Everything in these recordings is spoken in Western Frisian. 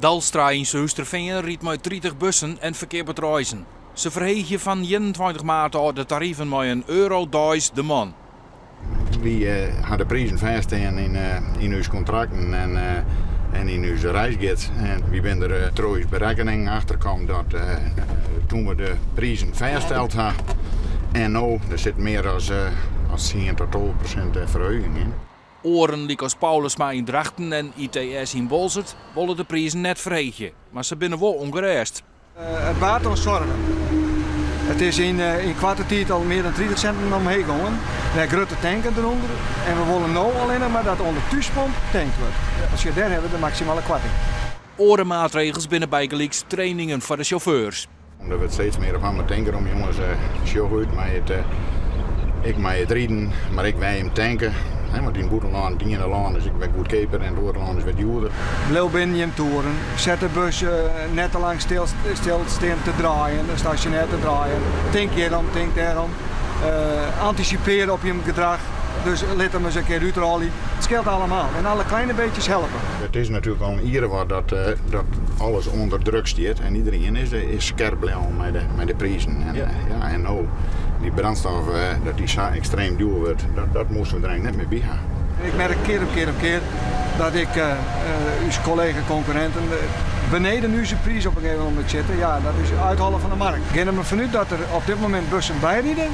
Dalstra yn Surhústerfean rydt mei 30 bussen en ferkeapet reizen. Se ferheegje fan 21 maart ôf de tariven mei in euro deis de man. Wy ha de prizen fêststean yn ús kontrakten en yn ús reisgids. En wy binne der troch ús berekkeningen achter kommen dat toen we de prizen fêststeld ha en no, der sit mear as 10 tot 12% ferheging yn. Oaren lykas Paulusma yn Drachten en ITS yn Boalsert wolle de prizen net ferheegje, mar se binne wol ûngerêst. It baart ons soargen. It is yn koarte tiid al mear dan 30 sinten omheech gongen. Wer grutte tanken derûnder en we wolle no allinnich mar dat oan de thúspomp tankt wurdt. Want sjoch, dêr hawwe we de maksimale koarting. Oare maatregels binne bygelyks trainingen foar de sjauffeurs. Der wurdt steeds mear op hammer tinker om jonges, sjoch út mei it, ek mei it riden, mar ek wy him tanke. Want yn it bûtenlân, it iene lân is ek wer goedkeaper en it oare lân is wer djoerder. Bliuw binnen jim toeren, set de bus net te lang stil stean te draaien, stasjonêr te draaien. Tink hjirom, tink dêrom. Antisipear op jim gedrach, dus lit him ris in kear útrôlje. It skeelt allemaal en alle kleine beetjes helpe. It is natuerlik al in jier wat dat, dat alles ûnder druk stiet en iderien is, is skerp bleaun mei de, mei de prizen. En, ja. ja, en no, dy brandstof, dat dy sa ekstreem djoer wurdt, dat, dat moasten we der eigenlijk net mear by ha. Ik merk kear op kear op kear dat ik ús kollega-konkurrinten beneden ús priis op in gegeven moment sitte. Ja, dat is úthollen fan de markt. Gean der mar fanút dat der op dit momint bussen byride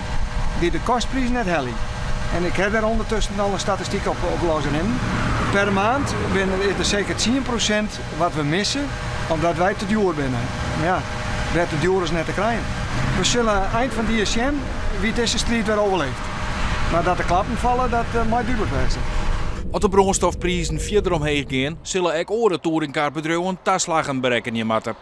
dy't de kostpriis net helje. En ik ha dêr ûndertusken al in statistyk op op losrinnen. Per maand binne is der seker 10% wat we misse omdat wy te djoer binne. Mar ja, wer te djoer is net te krijen. We sille ein fan it jier sjen wie't dizze striid wer overleeft. Mar dat de klappen falle, dat mei dúdlik wêze. As de brânstofprizen fierder omheech gean, sille ek oare touringcarbedriuwen taslaggen berekkenje moatte.